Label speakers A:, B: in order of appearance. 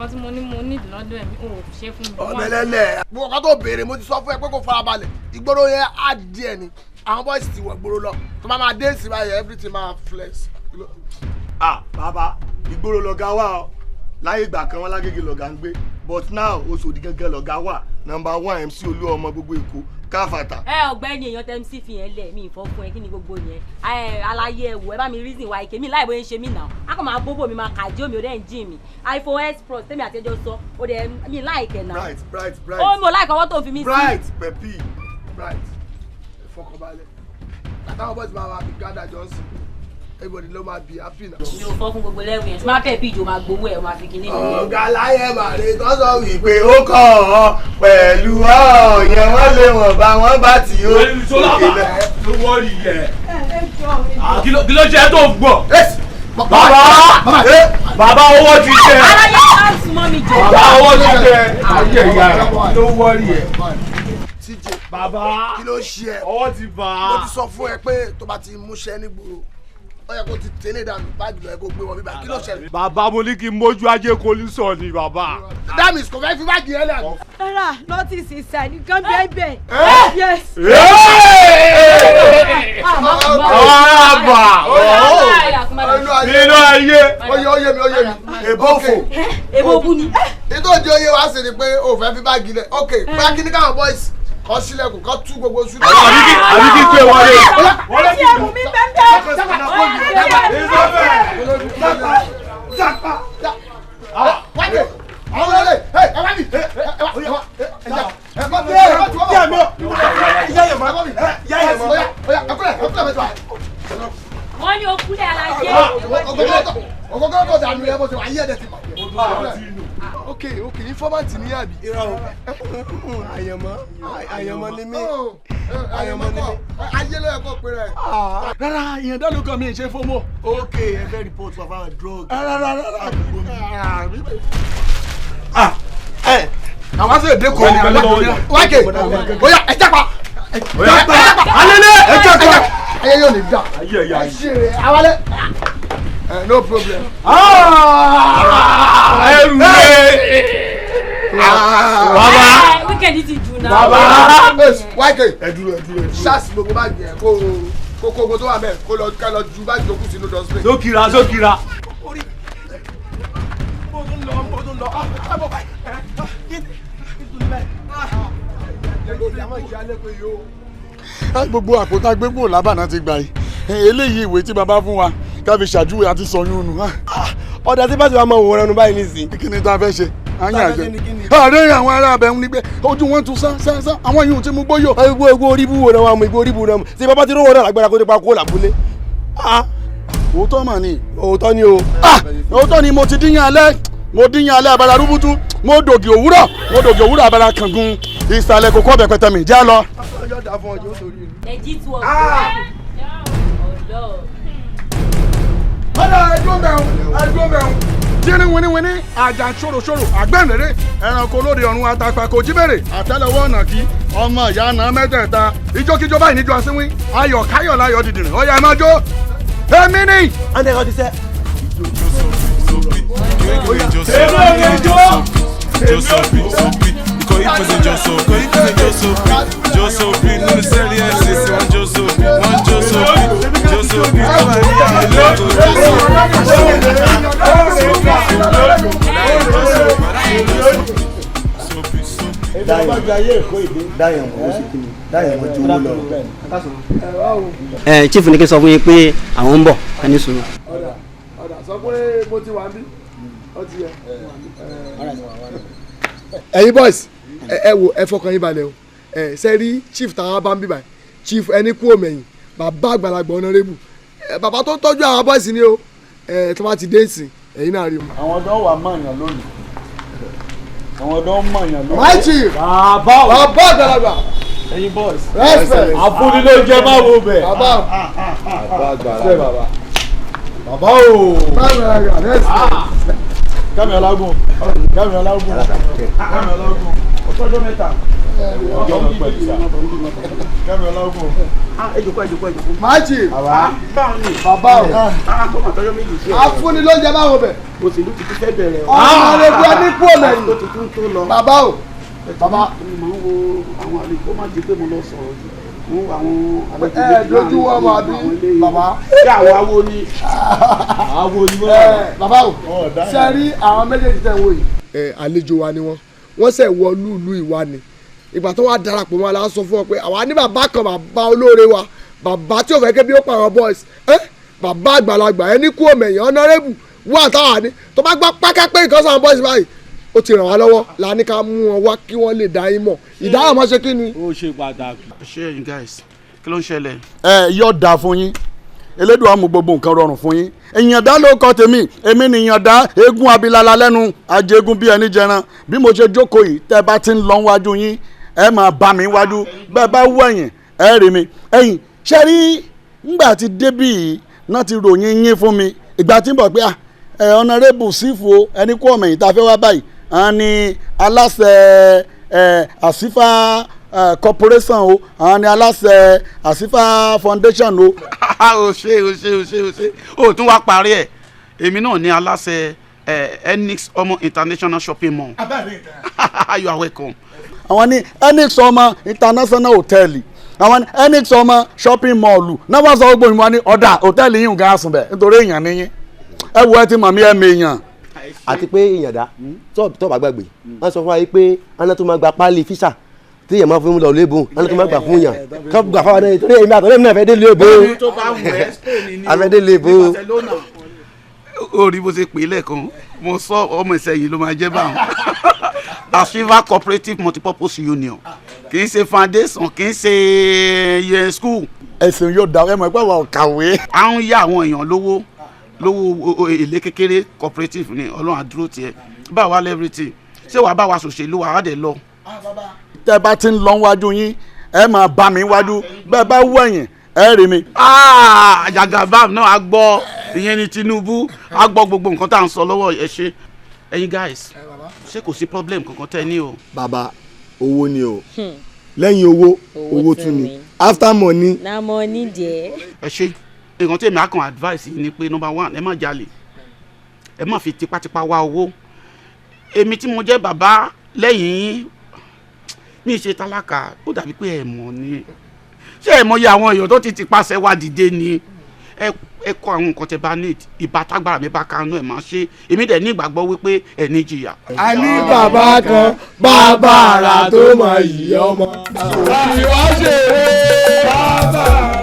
A: Nǹkan tí mo ní mo need lọ́dọ̀ ẹ̀, mi ò ṣe fún mi.
B: Ọ̀bẹ̀lẹ̀lẹ̀, mo kọ́ tó béèrè, mo ti sọ fún ẹ pé kó farabalẹ̀. Ìgboro yẹn á di ẹ ni àwọn boys ti wọ̀ gboro lọ, tó bá máa dé sí báyìí, everything máa flex.
C: Ah, bàbá, ìgboro lọ̀gá wà o. Láyé ìgbà kan, wọn lágége lọ̀gá ń gbé, but now Oṣòdì gángan lọ̀gá wà. Number one MC Olúọmọ gbogbo Èkó káfàtà.
D: Ẹ ọ̀gbẹ́ni, èèyàn tẹ́ MC fi yẹn lẹ̀, mi ìfọ́ fún ẹ. Kí ni gbogbo yẹn? Ẹ aláyé, ẹ wò, ẹ bá mi reason wa ike mi láì bóyá ń ṣe mí nà á kàn máa bóbò mi, máa kàjí omi, ò dẹ́ ń jí mi. iPhone X Pro tẹ́mi àti ẹjọ́ sọ, ó dẹ̀ mi láìkẹ̀ náà.
C: Bright, bright, bright.
D: Ó mi ò láìkọ̀ ọwọ́ tó fi mí sí.
C: Bright pẹ̀pì.
B: Bright, ìfọkànbalẹ̀ àtàwọn boys máa wà bí gádà johnson, everybody ló máa be happy na.
D: Mi ò fọ́ fún gbogbo lẹ́wù yẹn tí máa fẹ́ bí ìjò máa gbowó ẹ̀, máa fi kíní mi.
B: Ọ̀gá láyé màrí tó sọ wípé
C: pé ó kọ̀ ọ́ pẹ̀lú ọ̀yàn, wọ́n lé wọn bá wọn bá tí ó.
E: Ló wọ́ọ̀rì yẹ. Kí ló ṣe tó gbọ́? Bàbá, bàbá, owó ti tẹ.
D: Aláyé, máa ń súnmọ́ mi jọ.
E: Bàbá, owó ti tẹ. Ayé ìyá rẹ̀ ló wọ́ọ̀rì yẹ.
B: TJ.
E: Bàbá.
B: Kí ló ṣe ẹ?
E: Ọwọ́ ti bà á.
B: Mo ti sọ fún ẹ pé tó bá ti múṣẹ́ nígboro, ó yẹ kó ti tẹ́lẹ̀ dànù, báàgì lọ yẹ kó gbé wọn bíbá. Kí ló ṣẹlẹ̀?
E: Bàbá, mo ní kí n mójú ajé kò ní sọ ni, bàbá.
B: That means kò fẹ́ fi báàgì yẹn lẹ̀.
F: Rárá, notice inside nǹkan bẹ́ẹ̀ bẹ́ẹ̀. Yes.
E: Ọ̀rọ̀ nínú ayé.
B: Oyè, oyè mi, oyè mi.
C: Èbófò.
D: Èbó bú ni.
B: Nítorí oyè wa sì ni pé o fẹ́ fi báàgì lẹ̀. Ok, bóyá kí ni káwọn boys kọ́ sílẹ̀kùn, kọ́ tú gbogbo ṣú.
E: Àbí kí pé wọlé.
F: Ẹtí ẹ̀mú mi bẹ́ẹ̀ bẹ́ẹ̀.
B: Wáyé àwọn olè ẹ ẹ wá mi ẹ ẹ wá ẹ wá ẹ jà ẹ kọ́ mi ẹ kọ́ mi ẹ kọ́ mi oya oya, ẹkúlẹ̀ ẹkúlẹ̀ mẹ́tọ́.
D: Wọ́n ní okúlẹ̀ aláyé.
B: Ọgọgọrọ tó dànù yẹ bó ṣe wà ayé ẹ̀dẹ̀ ti bàjẹ́. Ok, informant ni àbí?
G: Irọ́ o, àyànmọ́, àyànmọ́ ni mí, àyànmọ́ ni mí.
B: Ayé ló yẹ kó pe rẹ.
H: Rárá, ìyẹn dáló kan mi ì ṣe fọmọ.
C: Ok, ẹ fẹ́ report wa fáwọn drug.
H: Rárá, rárá, rárá. Àwọn sì èdè kò ní alágbèéká.
B: Wákè oya, ẹ jápa.
E: Alẹ́lẹ́.
B: Ẹ jápa, ayé yóò ní dà.
E: Ayé ẹ̀yà
B: ẹ ṣe rẹ awalẹ. No problem.
E: Ẹrù rẹ̀. Bàbá.
D: Weekend ti jù náà.
E: Bàbá.
B: Wákè.
C: Ẹ dúró, ẹ dúró, ẹ dúró.
B: Ṣáàsì gbogbo báàgì ẹ, kó kó gbogbo tó wà bẹ́ẹ̀, kó lọ ká lọ ju báàgì tó kù sínú dustbin.
E: Sókìrà, sókìrà.
H: Mo tún lọ, mo tún lọ. Ah, bọ̀ báyìí.
I: Gbogbo àpótá gbégbó làbànà ti gbà yìí, eléyìí ìwé tí bàbá fún wa ká fi ṣàjúwe àti sọyún nù.
G: Ọ̀dà tí bá ti wá máa wòran nu báyìí nísìnyí.
I: Kí ni tá a fẹ́ ṣe? À ń
G: Tá a
I: yàn
G: fẹ́
I: jẹ
G: ṣe ni kí ni?
I: Àárẹ̀ àwọn ará abẹ ń ní pé ojú wọn tún sán sán sán, àwọn yìí ti mú gbóyò.
G: Igbó igbó orí ibú wo náà wà mú igbó orí ibú náà mú ṣé bàbá tí rówó náà lágbára kó tó pa kó làbúlé.
I: Òótọ́ mà ni.
G: Òótọ́ ni o.
I: Ah, òótọ́ ni. Mo ti díyàn alẹ́, mo díyàn alẹ́ abala rúbútú, mo dògì òwúrọ̀, mo dògì òwúrọ̀ abala kàngun ìsàlẹ̀ kòkó ọbẹ̀ pẹ̀tẹ́ mi já lọ.
B: Ọjọ́ dà fún ọjọ́ sórí rẹ.
D: Legit work. Ọlọ́ọ̀.
B: Ọ̀dà, ẹdún mẹ́rin, ẹdún mẹ́rin.
I: Tírín winiwini, àjà ṣòroṣòro, àgbẹ̀nrere, ẹranko lóde ọ̀run, àtàpà kò jí bèrè, àtẹ́lẹwọ́ ọ̀nà kí ọmọ ìyá náà mẹ́tẹ̀ẹ̀ta, ijókíjó báyìí níjó asínwín, ayọ̀ káyọ̀ láyọ̀ dìdìrín, ọ̀yà ẹ̀ máa jó èmi ni.
G: Ẹ̀ kọ́ ti sẹ́.
E: Èmi ò lè jó.
J: Josopi, sopi, Ikoyi prison Josopi, prison Josopi, Josopi, nínú sẹ́ẹ̀lì FCC wọ́n Josopi, wọ́n Josopi, Josopi, Lagos Josopi, Sopi, Sopi, Sopi.
C: Dáyọ̀ mọ́ ó sì kí ni dáyọ̀ mọ́ ju owó lọ.
K: Ẹ chief ní kí n sọ fún yín pé àwọn ń bọ̀, ẹ ní sùúrù.
B: Ọ̀dà ọ̀dà, sọ pé mo ti wà ń bí, ó ti yẹ. Ẹ̀yin boys, ẹ wo, ẹ fọkàn yín balẹ̀ o. Ẹ ṣe rí chief táwa bá ń bí báyìí, chief ẹni kú òmẹ̀yìn, bàbá àgbàlagbà honourable, ẹ bàbá tó ń tọ́jú àwọn boys ni o. Ẹ tó bá ti dé ìsìn, ẹ̀yin náà rí o.
I: Àwọn ọ̀dọ́ wà mọ̀yàn lónìí, àwọn ọ̀dọ́ mọ̀yàn lónìí.
B: My chief.
E: Bàbá o.
B: Bàbá àgbàlagbà.
E: Ẹ̀yin boys.
B: Respect.
E: Àfúnni ló jẹ, má wo bẹ̀.
B: Bàbá.
C: Bàbá àgbàlagbà.
E: Bàbá. Bàbá o.
B: Bàbá àgbàlagbà, respect.
E: Kẹ́mi Ọlágùn. Kẹ́mi Ọlágùn. Kẹ́mi Ọlágùn. Ọtọ́jọ́ mẹ́ta. Ọjọ́ mi pẹ̀lú sá. Kẹ́mi Ọlágùn.
K: Ẹ jókòó, ẹ jókòó, ẹ jókòó.
B: Máàjì.
K: Bàbá.
B: Bàbá o. Afúnni ló ń jẹ báwo bẹ̀.
K: Òṣèlú ti fẹ́ bẹ̀rẹ̀ o.
B: Ọ̀nàrẹ́bù ẹni kú ọ̀lẹ́yìn.
K: Ó ti tún tó lọ.
B: Bàbá o. Bàbá.
K: Mo máa ń wo àwọn àlejò kó má di pé mo lọ sọ̀rọ̀ jù. Mo ń wo àwọn àlejò
B: Ẹ
K: méjì
B: dojú
K: láàrin
B: wọn mọ àbí
K: àwọn ilé-
B: bàbá.
K: Ṣé àwọn awo ni? Awo ni wọ́n.
B: Bàbá o, ṣe rí àwọn méjèèjì tẹ̀ ń wò yìí. Ẹ àlejò wa ni wọ́n, wọ́n ṣẹ̀ wọ lúùlù ìwà ni. Ìgbà tó wá darapọ̀ mọ́ la sọ fún wọn pé àwa ní bàbá kan, bàbá olóore wa, bàbá tí ò fẹ́ kébi ó pa àwọn boys. Ẹ bàbá àgbàlagbà ẹni kú òmẹ̀yìn honourable wà táwa ní tó bá gbọ́ pákápé nǹkan sáwọn boys báyìí ó ti ràn wá lọ́wọ́ la ní ká mú wọn wá kí wọ́n lè dá yín mọ̀ ìdáhùn mọ́ ṣe kí ni.
E: Ó ṣe pàtàkì.
L: Ṣé ẹ̀yin guys, kí ló ń ṣẹlẹ̀?
I: Ẹ yóò dáa fún yín, Elédùà mú gbogbo nǹkan rọrùn fún yín. Ìyàndá ló kọ tèmi, èmi ni ìyàndá eégún abilala lẹ́nu ajégún bí ẹni jẹran. Bí mo ṣe jókòó yìí, tẹ́ bá ti ń lọ wájú yín, ẹ máa bá mi wájú, bẹ́ẹ̀ bá wẹ̀yìn ẹ rí mi. Ẹ̀yin ṣe rí ngbà tí débì yìí náà ti ròyìn yín fún mi ìgbà tí ń bọ̀ pé ẹ ọ̀nàrẹ́bù sífù o, ẹni kú ọmọ yìí tá a fẹ́ wá báyìí, àwọn ni aláṣẹ ẹ àsífà corporation o, àwọn ni aláṣẹ àsífà foundation o.
L: O ṣe, o ṣe, o ṣe, o ṣe, o tún wá parí ẹ. Èmi náà ní aláṣẹ Enix Ọmọ International Shopping Mall. You are welcome.
I: Àwọn ní Enix Ọmọ International Hotel, àwọn ní Enix Ọmọ Shopping Mall náà. Wọ́n sọ gbogbo ìwọ̀n ní ọ̀dà hòtẹ́ẹ̀lì yìí ń ga sùn bẹ̀ nítorí èèyàn níyìn. Ẹ wo, ẹ ti mọ̀ mí, ẹ mi èèyàn.
M: Àti pé ìyàndá tó bá gbàgbé, wọ́n sọ fún wa yìí pé aná tó máa gba páálí físà tí èèyàn máa fún lọ lébùn, aná tó máa gbà fún yàn kọ́ gbà fáwọn náà, torí èmi àtọ́lẹ́mì náà fẹ́ dé lébùn, afẹ́ dé lébùn.
L: Ó rí bó ṣe pè é lẹ́ẹ̀kan, mo sọ ọmọ Ìsẹ̀yìn ló máa jẹ́ báwọn. Asiva Cooperative Multipurpose Union, kì í ṣe foundation, kì í ṣe yẹn school.
I: Ẹ̀sìn yóò dá ẹ mọ̀ pé àwọn kàwé.
L: À ń yá àwọn èèyàn lówó lówó èlé kékeré, cooperative ni. Ọlọ́run àdúró tiẹ̀ bá wa lẹ́rìtì. Ṣé wàá bá wa ṣòṣèlú wa á dẹ̀ lọ.
I: Tẹ́ bá ti ń lọ wájú yín, ẹ máa bá mi wájú, bẹ́ẹ̀ bá wẹ̀yìn ẹ rí mi.
L: Jagabam náà a gbọ́, ìyẹn ni Tinubu a gbọ́ gbogbo nǹkan tá à ń sọ lọ́wọ́. Ẹ ṣe, ẹ̀yin guys, ṣé kò sí problem kankan tẹ́ ní o?
C: Bàbá, owó ni o. Lẹ́yìn owó, owó tún ni. After money.
D: Na money jẹ́.
L: Ẹ ṣe, nǹkan tí èmi á kàn advice yìí ni pé number one, ẹ má jalè, ẹ má fi tipátipá wá owó. Èmi tí mo jẹ́ bàbá lẹ́yìn yín, mi ṣe tálákà, ó dàbí pé ẹ mọ̀ ni. Ṣé ẹ mọyì àwọn èèyàn tó ti tipasẹ̀ wá dìde ni? Ẹ kọ́ àwọn nǹkan tẹ bá need, ìbá tágbára mi bá kanú ẹ máa ṣe. Èmi dẹ̀ ní ìgbàgbọ́ wípé ẹ ní jìyà.
B: A ní bàbá kan, bàbá àrà tó mọ ìyá ọmọ. Ìwà ṣeré bàbá.